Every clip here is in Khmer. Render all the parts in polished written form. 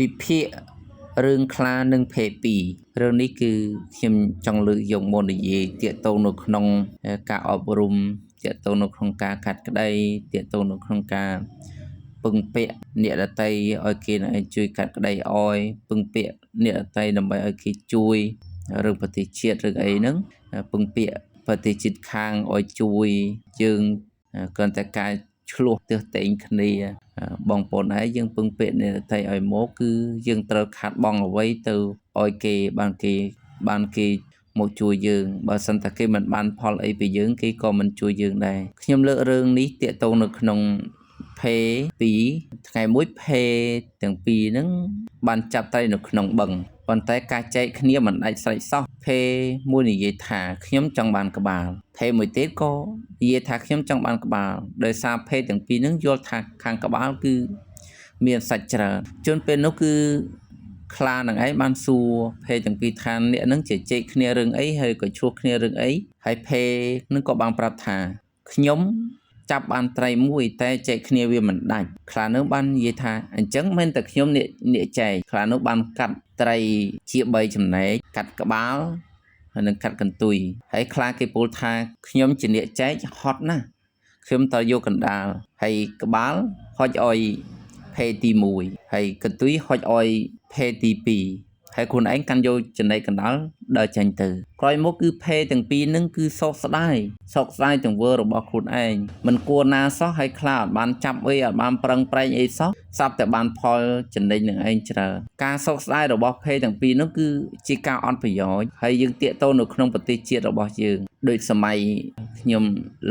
វិភាគរឿងខ្លានិងភេពីររឿងនេះគឺខ្ញុំចង់លើកយកមកនិយាយទាក់ទងនៅក្នុងការអប់រំទាក់ទងនៅក្នុងការកាត់ក្តីទាក់ទងនៅក្នុងការពឹងពាក់អ្នកដទៃឲ្យគេនឹងឯងជួយកាត់ក្តីឲ្យពឹងពាក់អ្នកដទៃដើម្បីឲ្យគេជួយរឿងប្រទេសជាតិរឿងអីហ្នឹងពឹងពាក្យប្រទេសជិតខាងឲ្យជួយយើងគ្រាន់តែការឆ្លោះទើសតែងគ្នាបងប្អូនឯងយើងពឹងពាក្យអ្នកដទៃឲ្យមកគឺយើងត្រូវខាត់បងអ្វីទៅឲ្យគេបានគេបានគេមកជួយយើងបើសិនតែគេមិនបានផលអីពីយើងគេក៏មិនជួយយើងដែរខ្ញុំលើករឿងនេះទាក់ទងនៅក្នុងភេ2ថ្ងៃមួយភេទាំងពីរហ្នឹងបានចាប់ត្រីនៅក្នុងបឹងប៉ុន្តែការចែកគ្នាមិនដាច់ស្រេចសោះភេមួយនិយាយថាខ្ញុំចង់បានក្បាលភេមួយទៀតក៏និយាយថាខ្ញុំចង់បានក្បាលដោយសារភេទាំងពីរហ្នឹងយល់ថាខាងក្បាលគឺមានសាច់ច្រើនជនពេលនោះគឺខ្លានឹងឯងបានសួរភេទាំងពីរថាអ្នកនឹងជជែកគ្នារឿងអីហើយក៏ឆ្លោះគ្នារឿងអីហើយភេនឹងក៏បានប្រាប់ថាខ្ញុំចាប់បានត្រីមួយតែចែកគ្នាវាមិនដាច់ខ្លានោះបាននិយាយថាអញ្ចឹងមិនតែខ្ញុំអ្នកអ្នកចែកខ្លានោះបានកាត់ត្រីជា3ចំណែកកាត់ក្បាលហើយនឹងកាត់កន្ទុយហើយខ្លាគេពោលថាខ្ញុំជាអ្នកចែកហត់ណាស់ខ្ញុំត្រូវយកកណ្ដាលហើយក្បាលហុចឲ្យភេទី1ហើយកន្ទុយហុចឲ្យភេទី2ហើយខ្លួនឯងកាន់យកចំណែកកណ្ដាលដើរចេញទៅក្រោយមកគឺភេទាំងពីរនឹងគឺសោកស្ដាយសោកស្ដាយទង្វើរបស់ខ្លួនឯងមិនគួរណាសោះហើយខ្លាអត់បានចាប់អីអត់បានប្រឹងប្រែងអីសោះស្រាប់តែបានផលចំណេញនឹងឯងច្រើនការសោកស្ដាយរបស់ភេទាំងពីរនោះគឺជាការអត់ប្រយោជន៍ហើយយើងតាកតនៅក្នុងប្រទេសជាតិរបស់យើងដូចសម័យខ្ញុំ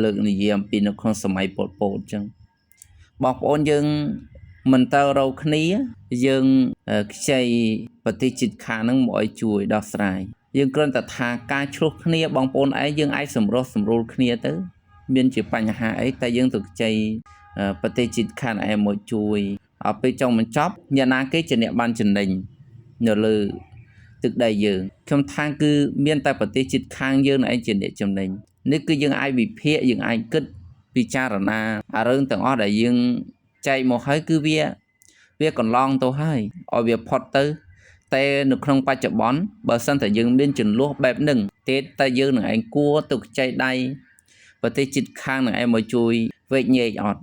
លើកនិយាយអំពីនៅក្នុងសម័យប៉ុលពតអញ្ចឹងបងប្អូនយើងមិនត្រូវរកគ្នាយើងខ្ចីប្រទេសជិតខាងហ្នឹងមកឲ្យជួយដោះស្រាយយើងគ្រាន់តែថាការឆ្លោះគ្នាបងប្អូនឯងយើងអាចសម្រុះសម្រួលគ្នាទៅមានជាបញ្ហាអីតែយើងទៅខ្ចីប្រទេសជិតខាងឯងមកជួយដល់ពេលចុងបញ្ចប់អ្នកណាគេជាអ្នកបានចំណេញនៅលើទឹកដីយើងខ្ញុំថាគឺមានតែប្រទេសជិតខាងយើងឯងជាអ្នកចំណេញនេះគឺយើងអាចវិភាគយើងអាចគិតពិចារណាអារឿងទាំងអស់ដែលយើងចែកមកហើយគឺវាកន្លងទៅហើយឲ្យវាផុតទៅតែនៅក្នុងបច្ចុប្បន្នបើសិនតែយើងមានចំនួនបែបហ្នឹងទេតែយើងនឹងឯងគួរទៅខ្ចីដៃប្រទេសជិតខាងនឹងឯងមកជួយវែកញែកអត់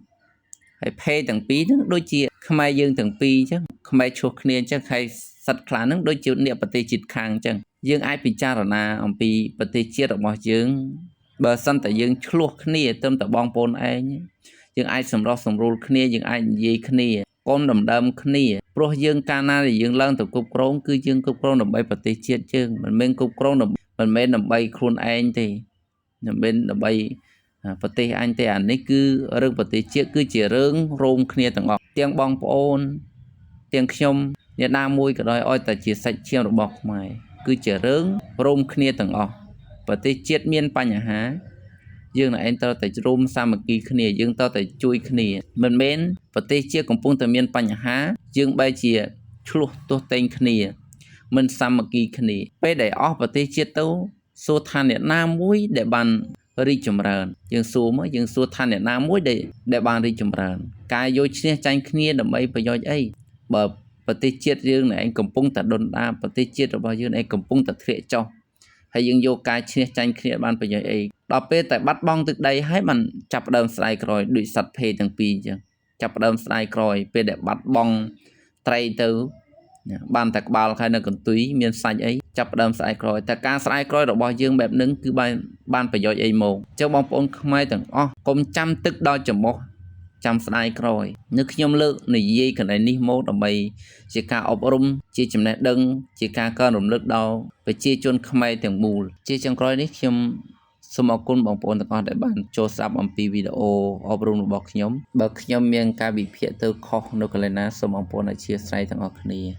ហើយភេទាំងពីរហ្នឹងដូចជាខ្មែរយើងទាំងពីរអញ្ចឹងខ្មែរឈ្លោះគ្នាអញ្ចឹងហើយសត្វខ្លាហ្នឹងដូចជាអ្នកប្រទេសជិតខាងអញ្ចឹងយើងអាចពិចារណាអំពីប្រទេសជាតិរបស់យើងបើសិនតែយើងឆ្លោះគ្នាត្រឹមតែបងប្អូនឯងយើងអាចសម្រុះសម្រួលគ្នាយើងអាចនិយាយគ្នាកុំដណ្ដើមគ្នាព្រោះយើងកាលណាដែលយើងឡើងទៅគ្រប់គ្រងគឺយើងគ្រប់គ្រងដើម្បីប្រទេសជាតិយើងមិនមែនគ្រប់គ្រងមិនមែនដើម្បីខ្លួនឯងទេមិនមែនដើម្បីប្រទេសអញទេអានេះគឺរឿងប្រទេសជាតិគឺជារឿងរួមគ្នាទាំងអស់ទាំងបងប្អូនទាំងខ្ញុំអ្នកណាមួយក៏ដោយឲ្យតែជាសាច់ឈាមរបស់ខ្មែរគឺជារឿងរួមគ្នាទាំងអស់ប្រទេសជាតិមានបញ្ហាយើងនឹងឯងត្រូវតែរួមសាមគ្គីគ្នាយើងត្រូវតែជួយគ្នាមិនមែនប្រទេសជាតិកំពុងតែមានបញ្ហាយើងបែរជាឆ្លោះទាស់ទែងគ្នាមិនសាមគ្គីគ្នាពេលដែលអស់ប្រទេសជាតិទៅសួរថាអ្នកណាមួយដែលបានរីកចម្រើនយើងសួរមកយើងសួរថាអ្នកណាមួយដែលបានរីកចម្រើនការយកឈ្នះចាញ់គ្នាដើម្បីប្រយោជន៍អីបើប្រទេសជាតិយើងឯងកំពុងតែដុនដាបប្រទេសជាតិរបស់យើងឯងកំពុងតែធ្លាក់ចុះហើយយើងយកការឈ្នះចាញ់គ្នាបានប្រយោជន៍អីដល់ពេលតែបាត់បង់ទឹកដីហើយបានចាប់ផ្ដើមស្ដាយក្រោយដូចសត្វភេទាំងពីរអញ្ចឹងចាប់ផ្ដើមស្ដាយក្រោយពេលដែលបាត់បង់ត្រីទៅបានតែក្បាលហើយនៅកន្ទុយមានសាច់អីចាប់ផ្ដើមស្ដាយក្រោយតែការស្ដាយក្រោយរបស់យើងបែបហ្នឹងគឺបានប្រយោជន៍អីមកអញ្ចឹងបងប្អូនខ្មែរទាំងអស់កុំចាំទឹកដល់ច្រមុះចាំស្ដាយក្រោយនៅខ្ញុំលើកនិយាយកន្លែងនេះមកដើម្បីជាការអប់រំជាចំណេះដឹងជាការកើនរំលឹកដល់ប្រជាជនខ្មែរទាំងមូលជាចុងក្រោយនេះខ្ញុំសូមអរគុណបងប្អូនទាំងអស់ដែលបានចូលស្ដាប់អំពីវីដេអូអប់រំរបស់ខ្ញុំបើខ្ញុំមានការវិភាគទៅខុសនៅកន្លែងណាសូមបងប្អូនអធ្យាស្រ័យទាំងអស់គ្នា។